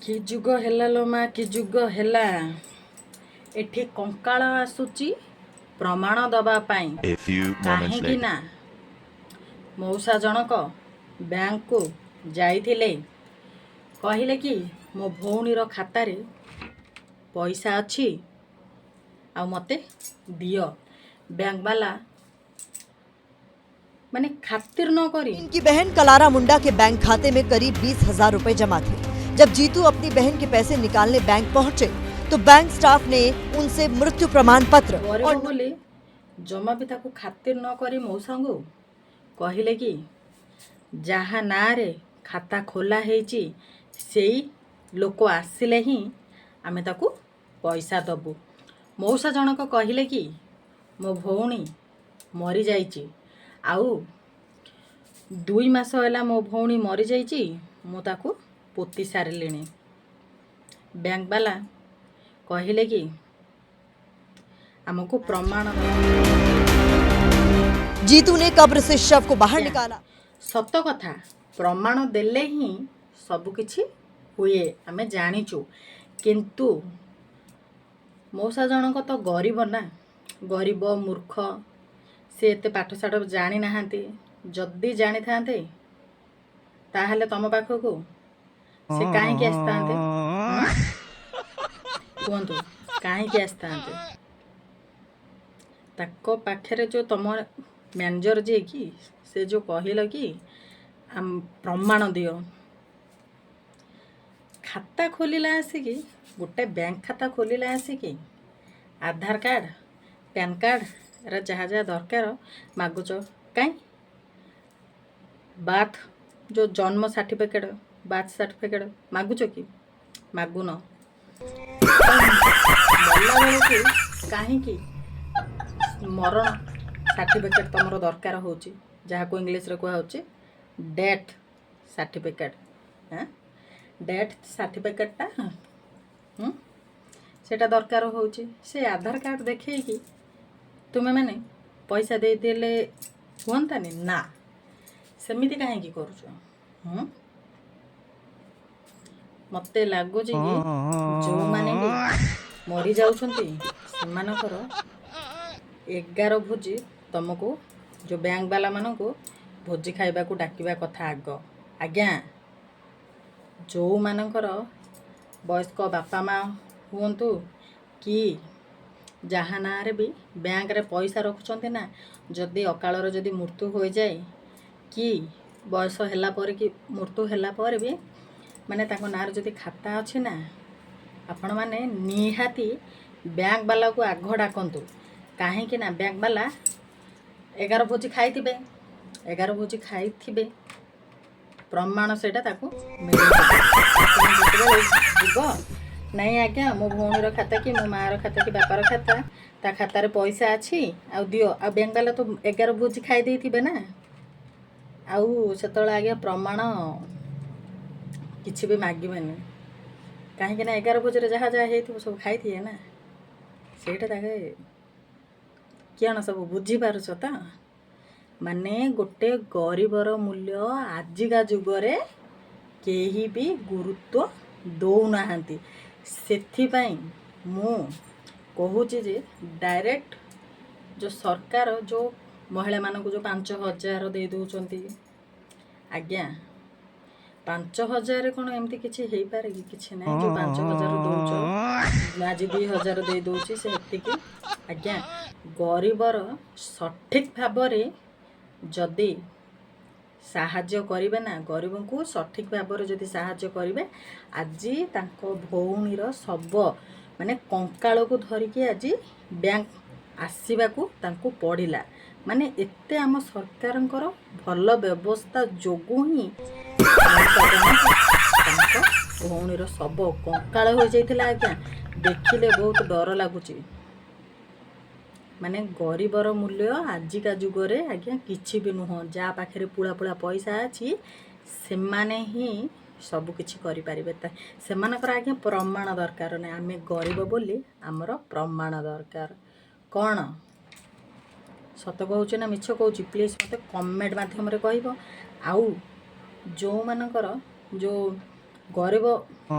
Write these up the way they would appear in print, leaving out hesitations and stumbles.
କି ଯୁଗ ହେଲା ଲୋ ମା, କି ଯୁଗ ହେଲା! ଏଠି କଙ୍କାଳ ଆସୁଛି ପ୍ରମାଣ ଦେବା ପାଇଁ। A few moments କାହିଁକି later. ନା ମଉସା ଜଣକ ବ୍ୟାଙ୍କକୁ ଯାଇଥିଲେ। କହିଲେ କି ମୋ ଭଉଣୀର ଖାତାରେ ପଇସା ଅଛି ଆଉ ମୋତେ ଦିଅ। ବ୍ୟାଙ୍କ ବାଲା ମାନେ ଖାତିର ନ କରି इनकी बहन कलारा मुंडा के बैंक खाते में करीब 20,000 रुपए जमा थे। जब जीतू अपनी बहन के पैसे निकालने बैंक पहुंचे, तो बैंक स्टाफ ने उनसे मृत्यु प्रमाण पत्र ଗରିବ और ବୋଲି ଜମା ବି ତାକୁ ଖାତିର ନ କରି ମଉସାଙ୍କୁ କହିଲେ କି ଯାହା ନାଁରେ ଖାତା ଖୋଲା ହେଇଛି, ସେଇ ଲୋକ ଆସିଲେ ହିଁ ଆମେ ତାକୁ ପଇସା ଦେବୁ। ମଉସା ଜଣକ କହିଲେ କି ମୋ ଭଉଣୀ ମରିଯାଇଛି ଆଉ 2 ମାସ ହେଲା ମୋ ଭଉଣୀ ମରିଯାଇଛି, ମୁଁ ତାକୁ ପୋତି ସାରିଲିଣି। ବ୍ୟାଙ୍କ ବାଲା କହିଲେ କି ଆମକୁ ପ୍ରମାଣ जीतू ने कब्र से शव को बाहर निकाला। ସତ କଥା, ପ୍ରମାଣ ଦେଲେ ହିଁ ସବୁକିଛି ହୁଏ, ଆମେ ଜାଣିଛୁ। କିନ୍ତୁ ମଉସା ଜଣକ ତ ଗରିବ ନା, ଗରିବ ମୂର୍ଖ, ସେ ଏତେ ପାଠଶାଠ ଜାଣିନାହାନ୍ତି। ଯଦି ଜାଣିଥାନ୍ତେ, ତାହେଲେ ତମ ପାଖକୁ ସେ କାହିଁକି ଆସିଥାନ୍ତେ, ହୁଁ? କୁହନ୍ତୁ, କାହିଁକି ଆସିଥାନ୍ତେ? ତାଙ୍କ ପାଖରେ ଯେଉଁ ତମ ମ୍ୟାନେଜର ଯିଏକି, ସେ ଯେଉଁ କହିଲ କି ପ୍ରମାଣ ଦିଅ, ଖାତା ଖୋଲିଲା ଆସିକି, ଗୋଟେ ବ୍ୟାଙ୍କ ଖାତା ଖୋଲିଲା ଆସିକି ଆଧାର କାର୍ଡ଼, ପ୍ୟାନ୍ କାର୍ଡ଼, ଏରା ଯାହା ଯାହା ଦରକାର ମାଗୁଛ କାଇଁ? ବାର୍ଥ ଯେଉଁ ଜନ୍ମ ସାର୍ଟିଫିକେଟ୍, ବାର୍ଥ ସାର୍ଟିଫିକେଟ୍ ମାଗୁଛ କି? ମାଗୁନ। ମଲା ବେଳକୁ କାହିଁକି ମରଣ ସାର୍ଟିଫିକେଟ୍ ତୁମର ଦରକାର ହେଉଛି, ଯାହାକୁ ଇଂଲିଶରେ କୁହାହେଉଛି ଡେଥ୍ ସାର୍ଟିଫିକେଟ୍? ହାଁ, ଡେଥ୍ ସାର୍ଟିଫିକେଟ୍ଟା ସେଇଟା ଦରକାର ହେଉଛି। ସେ ଆଧାର କାର୍ଡ଼ ଦେଖେଇକି ତୁମେମାନେ ପଇସା ଦେଇଦେଲେ ହୁଅନ୍ତାନି ନା? ସେମିତି କାହିଁକି କରୁଛ, ହୁଁ? ମୋତେ ଲାଗୁଛି କି ଯେଉଁମାନେ ବି ମରିଯାଉଛନ୍ତି, ସେମାନଙ୍କର 11 ଭୋଜି ତମକୁ ଯେଉଁ ବ୍ୟାଙ୍କ ବାଲାମାନଙ୍କୁ ଭୋଜି ଖାଇବାକୁ ଡାକିବା କଥା ଆଗ। ଆଜ୍ଞା, ଯେଉଁମାନଙ୍କର ବୟସ୍କ ବାପା ମା' ହୁଅନ୍ତୁ କି ଯାହା ନାଁରେ ବି ବ୍ୟାଙ୍କରେ ପଇସା ରଖୁଛନ୍ତି ନା, ଯଦି ଅକାଳରେ ଯଦି ମୃତ୍ୟୁ ହୋଇଯାଏ କି ବୟସ ହେଲା ପରେ କି ମୃତ୍ୟୁ ହେଲା ପରେ ବି, ମାନେ ତାଙ୍କ ନାଁରେ ଯଦି ଖାତା ଅଛି ନା, ଆପଣମାନେ ନିହାତି ବ୍ୟାଙ୍କ ବାଲାକୁ ଆଗ ଡାକନ୍ତୁ। କାହିଁକି ନା ବ୍ୟାଙ୍କ ବାଲା 11 ଭୋଜି ଖାଇଥିବେ, 11 ଭୋଜି ଖାଇଥିବେ, ପ୍ରମାଣ ସେଇଟା ତାକୁ ମିଳିଯିବ। ଆପଣ ଯେତେବେଳେ ଯିବ, ନାଇଁ ଆଜ୍ଞା, ମୋ ଭଉଣୀର ଖାତା କି ମୋ ମାଆର ଖାତା କି ବାପାର ଖାତା, ତା ଖାତାରେ ପଇସା ଅଛି ଆଉ ଦିଅ, ଆଉ ବ୍ୟାଙ୍କ ବାଲା ତ 11 ଭୋଜି ଖାଇ ଦେଇଥିବେ ନା, ଆଉ ସେତେବେଳେ ଆଜ୍ଞା ପ୍ରମାଣ କିଛି ବି ମାଗିବେନି। କାହିଁକି ନା 11 ଭୋଜିରେ ଯାହା ଯାହା ହେଇଥିବ ସବୁ ଖାଇଥିବେ ନା ସେଇଟା ତାକେ। କିଅଣ ସବୁ ବୁଝିପାରୁଛ ତ? ମାନେ ଗୋଟେ ଗରିବର ମୂଲ୍ୟ ଆଜିକା ଯୁଗରେ କେହି ବି ଗୁରୁତ୍ୱ ଦେଉନାହାନ୍ତି। ସେଥିପାଇଁ ମୁଁ କହୁଛି ଯେ ଡାଇରେକ୍ଟ ଯେଉଁ ସରକାର ଯେଉଁ ମହିଳାମାନଙ୍କୁ ଯେଉଁ 5000 ଦେଇ ଦେଉଛନ୍ତି, ଆଜ୍ଞା, 5000 କ'ଣ ଏମିତି କିଛି ହେଇପାରେ କି? କିଛି ନାହିଁ। ଯେଉଁ 5000 ଦେଉଛ, ଆଜି 2000 ଦେଇ ଦେଉଛି, ସେ ଏତିକି ଆଜ୍ଞା ଗରିବର ସଠିକ୍ ଭାବରେ ଯଦି ସାହାଯ୍ୟ କରିବେ ନା, ଗରିବଙ୍କୁ ସଠିକ୍ ଭାବରେ ଯଦି ସାହାଯ୍ୟ କରିବେ, ଆଜି ତାଙ୍କ ଭଉଣୀର ଶବ ମାନେ କଙ୍କାଳକୁ ଧରିକି ଆଜି ବ୍ୟାଙ୍କ ଆସିବାକୁ ତାଙ୍କୁ ପଡ଼ିଲା। ମାନେ ଏତେ ଆମ ସରକାରଙ୍କର ଭଲ ବ୍ୟବସ୍ଥା ଯୋଗୁଁ ହିଁ ମଉସା ଜଣକ ତାଙ୍କ ଭଉଣୀର ଶବ କଙ୍କାଳ ହୋଇଯାଇଥିଲା। ଆଜ୍ଞା, ଦେଖିଲେ ବହୁତ ଡର ଲାଗୁଛି। ମାନେ ଗରିବର ମୂଲ୍ୟ ଆଜିକା ଯୁଗରେ ଆଜ୍ଞା କିଛି ବି ନୁହଁ। ଯାହା ପାଖରେ ପୁଳା ପୁଳା ପଇସା ଅଛି, ସେମାନେ ହିଁ ସବୁ କିଛି କରିପାରିବେ। ସେମାନଙ୍କର ଆଜ୍ଞା ପ୍ରମାଣ ଦରକାର ନାହିଁ। ଆମେ ଗରିବ ବୋଲି ଆମର ପ୍ରମାଣ ଦରକାର କ'ଣ? ସତ କହୁଛି ନା ମିଛ କହୁଛି? ପ୍ଲିଜ୍ ମୋତେ କମେଣ୍ଟ ମାଧ୍ୟମରେ କହିବ। ଆଉ ଯେଉଁମାନଙ୍କର ଯେଉଁ ଗରିବ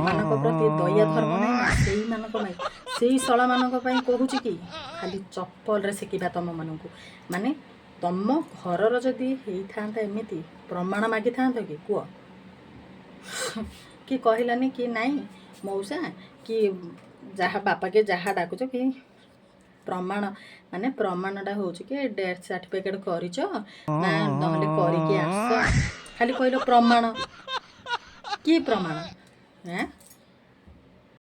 ମାନଙ୍କ ପ୍ରତି ଦୟା ଧର୍ମ ନାହିଁ ନା, ସେଇମାନଙ୍କ ପାଇଁ, ସେଇ ଶଳାମାନଙ୍କ ପାଇଁ କହୁଛି କି ଖାଲି ଚପଲରେ ଶିଖିବା ତମମାନଙ୍କୁ। ମାନେ ତମ ଘରର ଯଦି ହେଇଥାନ୍ତା, ଏମିତି ପ୍ରମାଣ ମାଗିଥାନ୍ତ କି କୁହ? କି କହିଲାନି କି ନାଇଁ ମଉସା କି ଯାହା ବାପା କି ଯାହା ଡାକୁଛ କି, ପ୍ରମାଣ ମାନେ ପ୍ରମାଣଟା ହେଉଛି କି ଡେଥ୍ ସାର୍ଟିଫିକେଟ୍ କରିଛ ନା, ନହେଲେ କରିକି ଆସ। ଖାଲି କହିଲ ପ୍ରମାଣ। କି ପ୍ରମାଣ? ଏଁ?